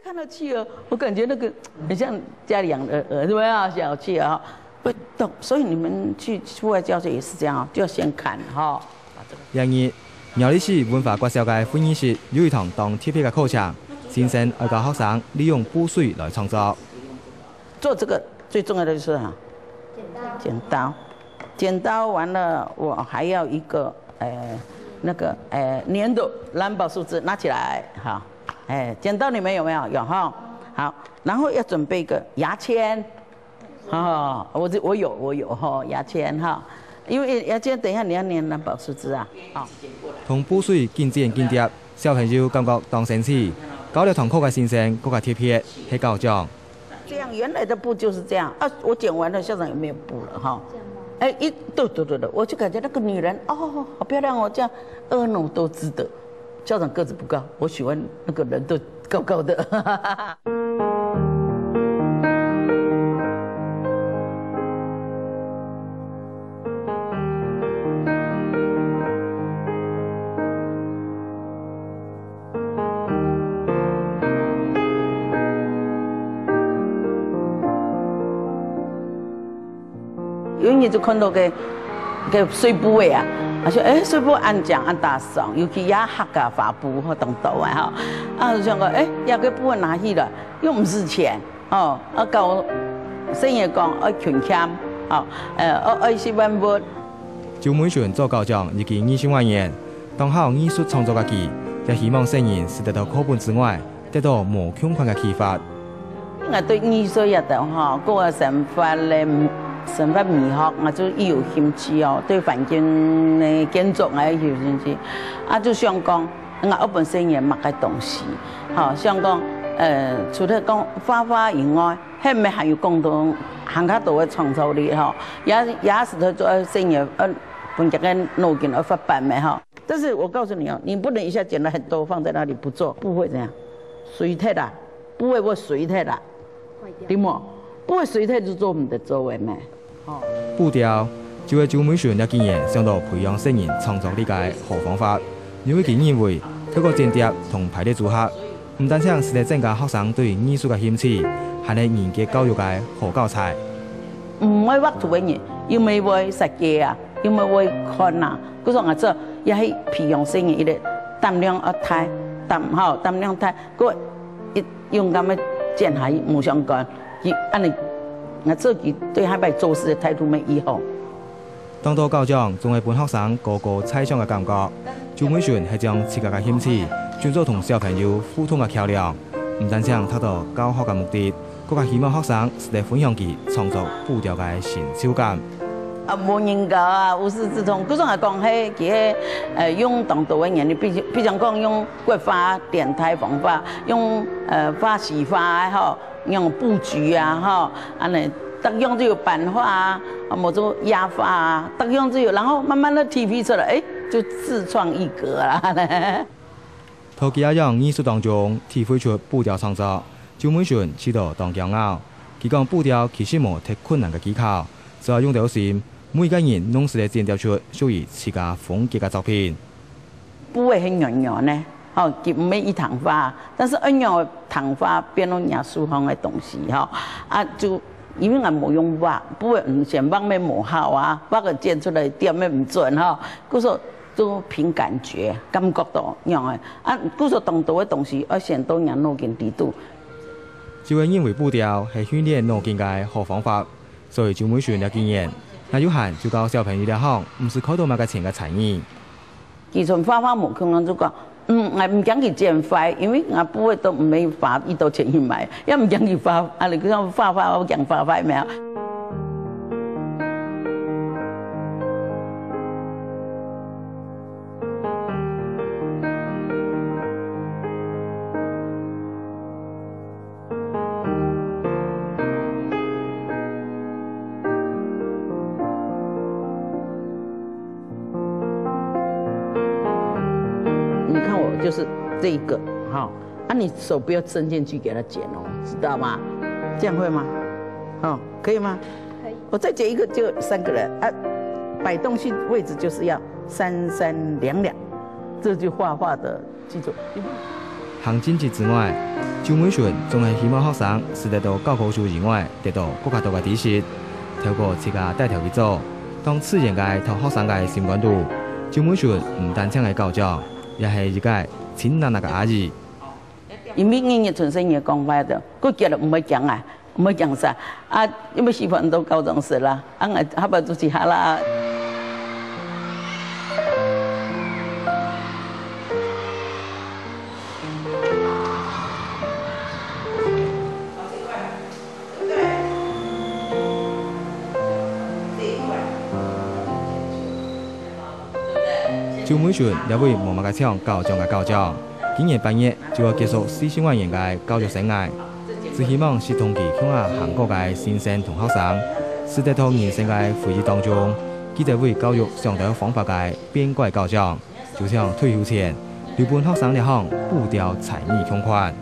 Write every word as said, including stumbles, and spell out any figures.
看到企鹅，我感觉那个很像家里养的鹅，是不是啊？小企鹅哈，会动。所以你们去户外教学也是这样哦，就要先看哈。這日，苗栗市文化國小个會議室有一堂當特別个課程，先生愛教學生利用布水來創作。做这个最重要的就是哈，剪刀，剪刀完了，我还要一个呃那个呃粘土，蓝宝树枝拿起来，好，哎，剪刀你们有没有？有哈，好，然后要准备一个牙签，哦，我这我有我有哈，牙签哈，因为牙签等一下你要粘蓝宝树枝啊，好。同布水緊剪緊疊，小朋友感觉当神奇。教了堂课个先生更加特别，係校長。这样原来的布就是这样啊，我剪完了，校长也没有布了哈。哎，一对对对对，我就感觉那个女人哦，好漂亮哦，这样婀娜多姿的。校长个子不高，我喜欢那个人都高高的。有一日就看到个个水布个啊，啊说哎水布恁靚恁打爽，尤其也客家花布吼，當多啊吼，啊就想讲哎，也个布拿去了，又毋使钱。 哦，啊教細人講愛勤儉，哦，呃，愛愛惜萬物。周美純做校長已經二十外年，當好藝術創作个佢，也希望細人除了到課本之外，得到無共款个啟發。應該對藝術也得吼，過个生活咧，生活美學，我就有興趣哦，對環境个建築，我有興趣，啊就想講。 𠊎愛分細人麼个東西，吼，像講，呃，除了講畫畫以外，係毋係還有更多還較多个創造力吼，也也係做細人，呃，分佢个腦筋愛發展个吼。但是我告訴你哦，你不能一下剪了很多放在那裡不做，布會怎樣？衰忒啊，布會會衰忒啊，對無？布會衰忒就做毋得做个咩。 布條，就係周美純這幾年想到培養細人創作力个好方法，因為佢認為透過剪貼同排列組合，毋單淨係得增加學生對藝術个興趣，還係人格教育个好教材。毋會畫圖个人，又毋會設計啊，又毋會看啊，故所𠊎做也係培養細人一個膽量愛大，膽吼膽量大，過一 勇敢个剪下去無相干，佢恁呢，𠊎做佢對下擺做事个態度乜異好。當多校長總係分學生高高在上个感覺，周美純係將自家个興趣，轉做同小朋友互動个橋梁，毋單淨達到教學个目的，更加希望學生識得分享佢創作布條个成就感。 啊，無人教啊，無師自通。故所𠊎講係，佢係，呃，用當多个原理，比比方講用國畫、點彩方法，用呃畫西畫个吼，用布局啊吼，恁呢，逐樣都有版畫啊，啊，無就壓畫啊，逐樣都有，然後慢慢的提取出來，誒，就自創一格啦。透過這樣藝術當中，體會出布條創作，周美純試著當驕傲。佢講布條其實無忒困難个技巧，只要用著心， 每個人攏識得剪貼出屬於自家風格个作品。布个係軟軟呢，吼，佢毋係一堂花，但是愛用个堂花變成若手項个東西吼，啊就因為𠊎無用畫，布个毋選畫乜無效啊，畫个剪出來點乜毋準吼，故所就憑感覺，感覺到樣个，啊故所當多个東西愛選到若腦筋裡肚。就會認為布條係訓練腦筋个好方法。 所以周美純這幾年，若有閒就教小朋友這項毋使開到麼个錢个才藝。佢從畫畫無共樣就講，嗯，𠊎毋驚佢剪壞，因為𠊎布个都毋係花幾多錢去買，也毋驚佢花，啊，你講畫畫，𠊎驚畫壞咩？ 你看我就是這一個，哈，啊，你手不要伸進去給他剪哦，知道嗎？這樣會嗎？哦，可以嗎？可以。我再剪一個就三個人啊，擺東西位置就是要三三兩兩，這就畫畫的基礎。行政職之外，周美純總係希望學生除了到教科書以外，得到更加多个知識。透過自家帶頭去做，當自然个在學生个心肝肚，周美純毋單淨係校長，也係一個親熱熱个阿姨。因為日日傳承人个講法个，佢叫了毋會驚啊，毋會驚啥。啊，因為喜歡到高中時啦，啊，𠊎下擺就去下啦。 周美純這位無麼个像校長个校長，今年八月就愛結束四十外年个教育生涯，只希望識同佢共下行過个新生同學生，使得到人生个回憶當中，記得為教育想到方法个變改校長，就像退休前，留分學生這項步調才藝共款。